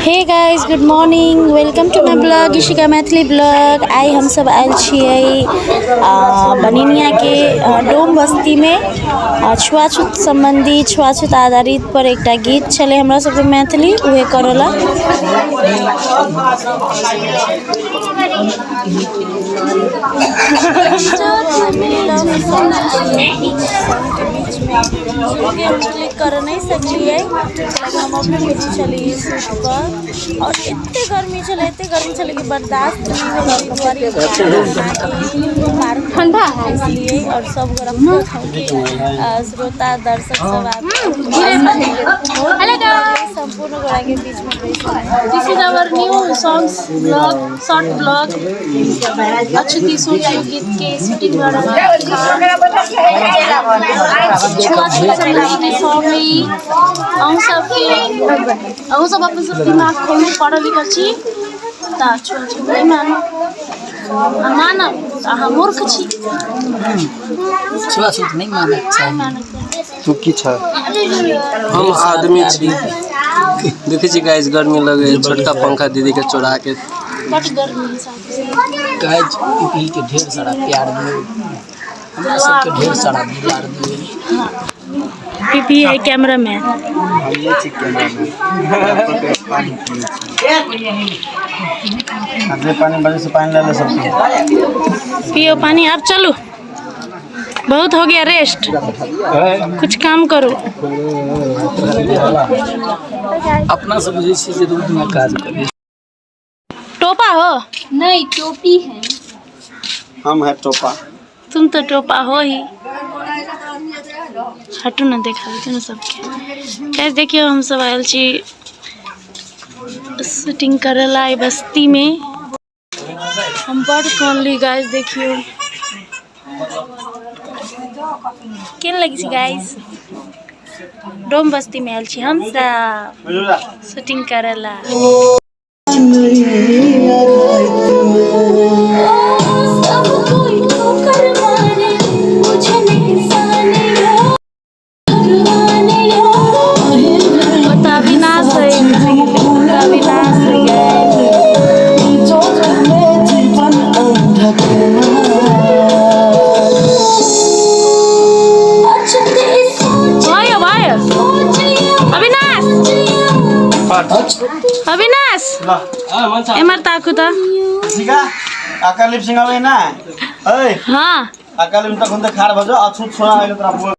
Hey guys, good morning, welcome to my blog Ishika Maithili blog. आइ हमसब आयल छियै बनिनियाके डोम बस्तीमे। छुआछूत सम्बन्धी, छुआछूत आधारित पर एकटा गीत छलै हमरा सबके मैथिली, उहे करऽ लए। बीचमे कर नहि सकलियै, हम अपने बिजी छलियै शूटपर आओर एतेक गर्मी छलै, एतेक गर्मी छलै कि बर्दाश्त नहि भेलै। एहि दुआरे पार्क ठंडा बैसलियै आओर सब गोरा श्रोता दर्शक सब आबि सम्पूर्ण गोराके बीचमे बैसल। This is our new songs blog, short blog. अछूती सोचियो गीत के शूटिंग भऽ रहल है। छुआछूत सम्बन्धी सॉन्ग है ई। अहूँ सबके, अहूँ सब अपन सब दिमाग खोलू, पढ़ल लिखल छी तऽ छुआछूत नहि मानू आ मानब तऽ अहाँ मूर्ख छी। छुआछूत नहि मानक चाही। मानक चाही। तू की छ? हम आदमी छी। देखै छी गाइस, गर्मी लगे, छोटका पंखा दीदी के चोरा के। बड गर्मी है साथी। गाइस, पीपी के ढेर सारा प्यार दियौ, हमरा सबके ढेर सारा दुलार दियौ। पीपी है कैमरा में। हम नहि छी कैमरामैन। पानि पियै छी। जे पानि बजे से पानि ले ले सबके। पियो पानी। अब चलो, बहुत हो गया रेस्ट, कुछ काम करो। अपना सब जे छै से रौदमे काज करै। टोपा हो? नहीं, टोपी है। हम है टोपा। तुम तो टोपा हो ही। हटू ना, देखा ना सबके। कैसे देखियो, हम सब आयल छी शूटिंग करे ला ई बस्ती में। हम बड़ कॉनली गाइस, देखियो केहन लगी छी गाइस। डोम बस्ती में आयल छी हम सब शूटिंग करे ला। सब कोई ठोकर मारे, मुझे इंसान भगवान यो। ओतऽ अविनाश है, अविनाश है गाइस। अछूती सोच भयो भयो। सोचियो। अविनाश, अविनाश, एमहर ताकू तऽ। इशिका, अकालिप सिंह आबै ना? ऐ। हाँ। अकालिप तखन तऽ खाड़ भऽ जाओ, अछूत छोड़ा आइल तोरा।